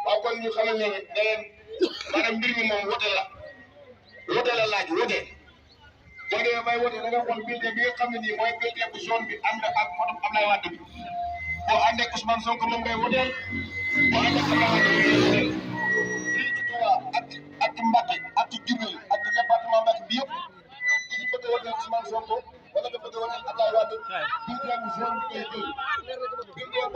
waaw kon ñu xamal ne leen maanaam mbir mi moom wote la laaj wote boo demee bay wote da nga xool bulletin bi nga xam ne nii mooy bulletin bu jaune bi ànd ak photo Abdoulaye Wade bi boo àndee ak Ousmane Sonko moom ngay woteel boo àndee ak Abdoulaye Wade moom ngay woteel fii ci Touba ak ci Mbacké ak ci Diourbel ak ci département Mbacké bi yëpp ku ci bëgg a woteel Ousmane Sonko wala nga bëgg a woteel Abdoulaye Wade bulletin bu jaune bi ngay jël bulletin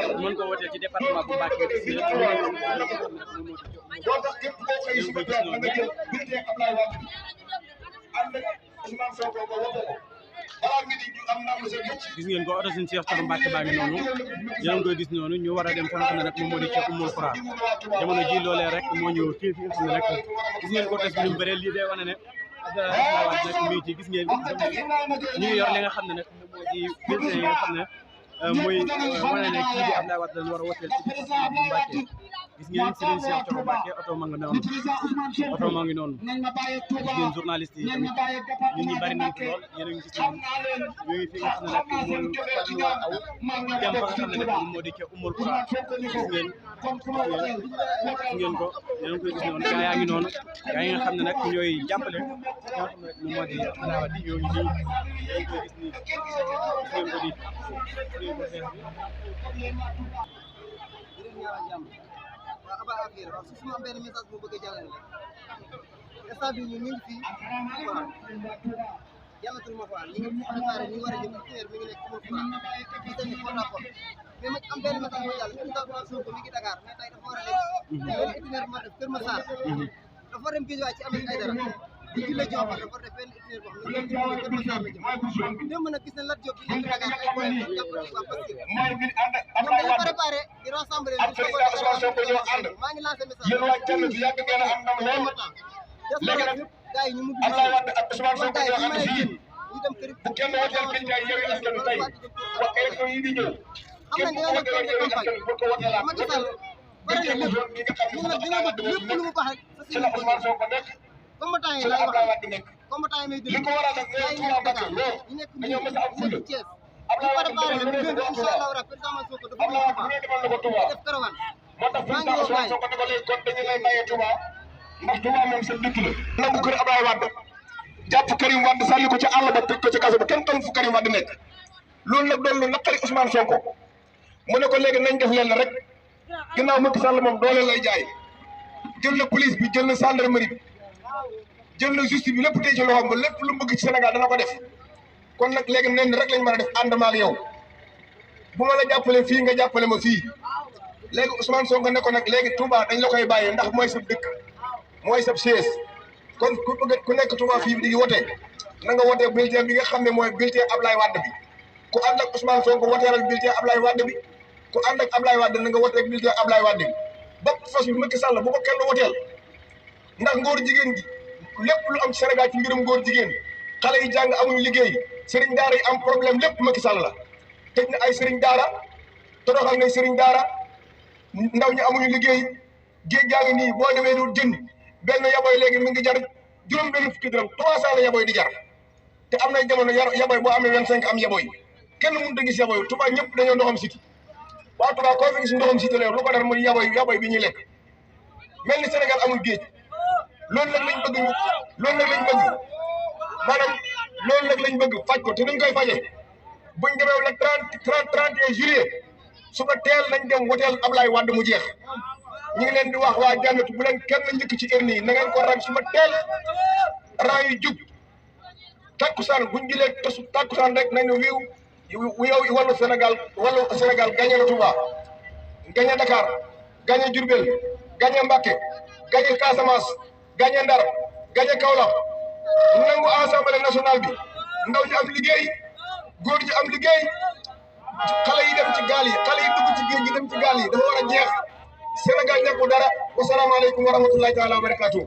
boobu mën ko wootee ci département bu Mbacké gis ngeen ko oto suñu Cheikh Thioro Mbacké baa ngi noonu yéen a ngi koy gis noonu ñu war a dem fa nga xam ne nag moom moo di ca Oumoul Khoura jamono ji loolee rek moo ñëw fii fi nga xam ne rek gis ngeen ko tes bi ñu bëree lii day wane ne Abdoulaye Wade nag mi ngi ci gis ngeen ñu ngi yor li nga xam ne nag moom moo di bulletin yi nga xam ne mooy wane ne kii di Abdoulaye Wade lañ war a woteel ci bu Mbacké gis ngeen Serigne Cheikh Thioro Mbacké oto ma nga noonu oto maa ngi noonu gis ngeen journaliste yi tamit nit ñi bari nañ ci lool yéen a ngi gis noonu ñu ngi fi nga xam ne nag mooy fan ñu war aw dem fa nga xam ne nag moom moo di ca Oumoul Khoura gis ngeen ko yéen a ngi koy gis noonu gaa yaa ngi noonu gaa yi nga xam ne nag ñooy jàppale nga xam ne moom moo di Abdoulaye Wade ñoo ngi nii yéen a ngi koy gis nii gis ngeen ko nii aba affaire waaw su ma am benn message bu bëgg a jàllale instant bi ñu ngi fii Jannatul Mahwa ñi ngi préparé ñu war a jëm affaire mi ngi nekk Oumoul Khoura fii tamit porte à porte mais nag am benn message bu jàll président Sonko mi ngi Dakar mais tey dafa war a dem benn itinéraire ma def Kër Massar dafa war a dem Guédiawaye ci Ahmed Aïdara di ci la jox dafa war a def benn itinéraire boo xam ne Kër Massar la jëm démb nag gis na Lat Diop bi nekk Dakar ay boy jàpp ci waa Pastef ñoom dañu préparé di rassembler maa ngi lancé message yéen waa Janna bi yàgg ngeen a am ndam lool léegi nag gars yi ñu mujj Abdoulaye Wade ak Ousmane Sonko ñoo ànd fii ñu dem kër bu kenn woteel Guédiawaye Yewwi Askan Wi tey wax élection yi di ñëw xam nañ dañoo nekk campagne Macky Sall bare na lépp ñun nag dina bëgg lépp lu mu baax rek ci la Ousmane Sonko nekk combattant yi ci la lay Abdoulaye wax Wade nekk combattant yi may dégg li ko waral nag mooy Touba Mbacké loolu ñu nekk dañoo mës a am fulla Thiès Abdoulaye Wade préparé na lu ne démb defal incha Allah rabbi président Sonko dafa Abdoulaye Wade lu ne defal na ko Touba def caravane moo tax président Ousmane Sonko ne ko léegi kon dañu lay maye Touba ndax Touba moom sa dëkk la nangu kër Abdoulaye Wade jàpp Karim Wade sànni ko ci àll ba tëj ko ci kaso ba kenn xam fu Karim Wade nekk loolu nag doon lu naqari Ousmane Sonko mu ne ko léegi nañ def leen rek ginnaaw Macky Sall moom doole lay jaay jël na police bi jël na gendarmerie bi jël na justice bi lépp tey ci loxoom ba lépp lu mu bëgg ci Sénégal dana ko def kon nag léegi nen rek lañ mën a def àndama ak yow bu ma la jàppale fii nga jàppale ma fii léegi Ousmane Sonko ne ko nag léegi Touba dañ la koy bàyyi ndax mooy sa dëkk mooy sa siège kon ku nekk Touba fii di wote na nga wote bulletin bi nga xam ne mooy bulletin Abdoulaye Wade bi ku ànd ak Ousmane Sonko woteeral bulletin Abdoulaye Wade bi ku ànd ak Abdoulaye Wade na nga wote bulletin Abdoulaye Wade bi bopp fas bi Macky Sall bu ko kenn woteel ndax ngóor jigéen gi lépp lu am Sénégal ci mbirum ngóor jigéen xale yi jàng amuñu liggéey sëriñ daara yi am problème lépp Macky Sall la tëj na ay sëriñ daara toroxal na sëriñ daara ndaw ñi amuñu liggéey géej gaa ngi nii boo demee du jën benn yaboy léegi mi ngi jar juróom benn fukki dërëm 300 la yaboy di jar te am na jamono yaboy boo amee 25 am yaboy kenn mënut a gis yaboy Touba ñëpp dañoo ndoxam siti waa Touba koo fi gis ndoxam siti la lu ko def muy yaboy bi ñuy lekk mel ni Sénégal amul géej loolu nag lañ bëgg maanaam loolu nag lañ bëgg faj ko te nuñ koy faje buñ demee le 31 juillet suba teel nañ dem woteel Ablaye Wade mu jeex ñu ngi leen di wax waa jànnatu bu leen kenn njëkk ci urne yi na ngeen ko rang suba teel rang yu jub takkusaan buñ jëlee takkusaan rek nañ ne yow wàllu Sénégal gagné na Touba gagné Dakar gagné Diourbel gagné Mbacké gagné Casamance gagné Ndar gagné Kaolack nangu assemblée nationale bi ndaw ñi am liggéey góor ñi am liggéey xale yi dem ci gaal yi xale yi dugg ci géej gi dem ci gaal yi dafa war a jeex Sénégal ñàkku dara wasalaamaaleykum wa rahmatullahi taala wa barakatuh